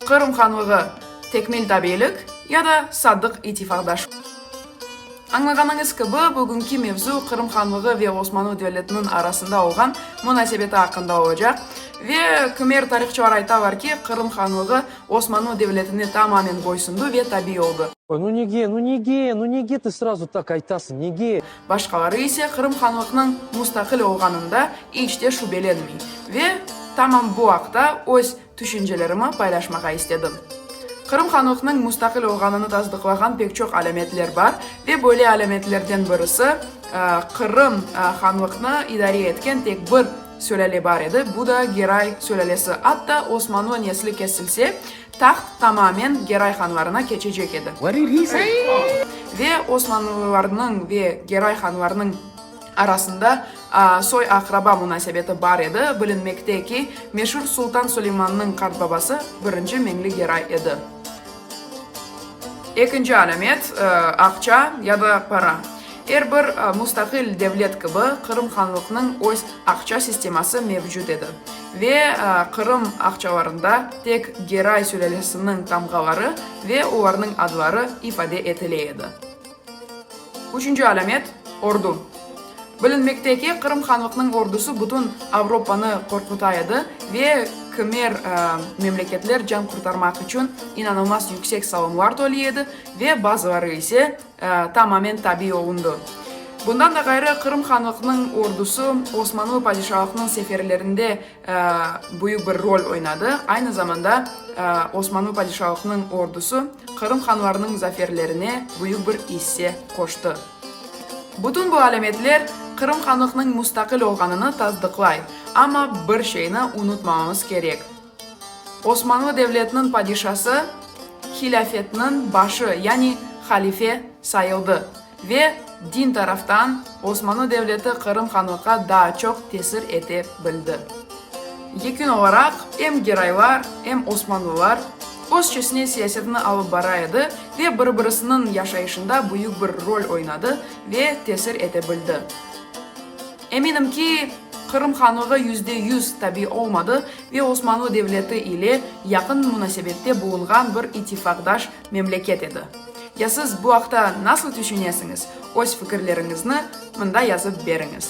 Qırım hanlığı, tekmil tabiylik ya da sadıq ittifaqdaş? Añlağanıñız kibi, bugünki mevzu Qırım hanlığı ve Osmanlı devletiniñ arasında olğan munasebeti aqqında olacaq. Ve kimer tarihçılar aytalar ki, Qırım hanlığı Osmanlı devletine tamamen boysundı ve tabiy oldı. Nu nege, nu nege, nu nege tı srazu tak aytasıñ, nege? Başqaları ise Qırım hanlıqnıñ mustaqil olğanında iç te şübelenmey. Ve tamam bu aqta öz Tüşüncelerimi paylaşmağa istedim. Qırım hanlıqnıñ mustaqil olğanını tasdıqlağan pek çoq alâmetler bar ve böyle alâmetlerden birisi, Qırım hanlıqnı idare etken tek bir sülâle bar edi, bu da Geray sülâlesi. Atta Osmanlı nesli kesilse, taht tamamen Geray hanlarına keçecek edi. Ve Osmanlılarnıñ ve Geray hanlarnıñ arasında soy-aqraba munasebeti bar edi, bilinmekte ki, meşur Sultan Suleymannıñ qartbabası birinci Meñli Geray edi. Ekinci alâmet, aqça ya da para. Er bir mustaqil devlet kibi, Qırım hanlıqnıñ öz aqça sisteması mevcut edi ve Qırım aqçalarında tek Geray sülâlesiniñ tamğaları ve olarnıñ adları ifade etile edi. Üçünci alâmet, ordu. Bilinmekte ki, Qırım hanlıqnıñ ordusı bütün Avropanı qorquta edi ve kimer memleketler can qurtarmaq içün inanılmaz yüksek salımlar töley edi ve bazıları ise tamamen tabiy olundı. Bundan da ğayrı, Qırım hanlıqnıñ ordusı Osmanlı padişalıqnıñ seferlerinde büyük bir rol oynadı. Aynı zamanda Osmanlı padişalıqnıñ ordusı Qırım hanlarınıñ zaferlerine büyük bir isse qoştı. Bütün bu alâmetler Qırım hanlıqnıñ mustaqil olğanını tasdıqlay. Amma bir şeyni unutmamamız kerek. Osmanlı devletiniñ padişası hilâfetniñ başı, yani halife sayıldı ve din taraftan Osmanlı devleti Qırım hanlıqqa daa çoq tesir ete bildi. Yekün olaraq, em Geraylar, em Osmanlılar özçesine siyasetini alıp bara edi ve bir-birisiniñ yaşayışında büyük bir rol oynadı ve tesir ete bildi. Eminim ki, Qırım hanlığı 100% tabiy olmadı ve Osmanlı devleti ile yaqın munasebette bulunğan bir ittifaqdaş memleket edi. Ya siz bu aqta nasıl tüşünesiñiz? Öz fikirleriñizni mında yazıp beriñiz.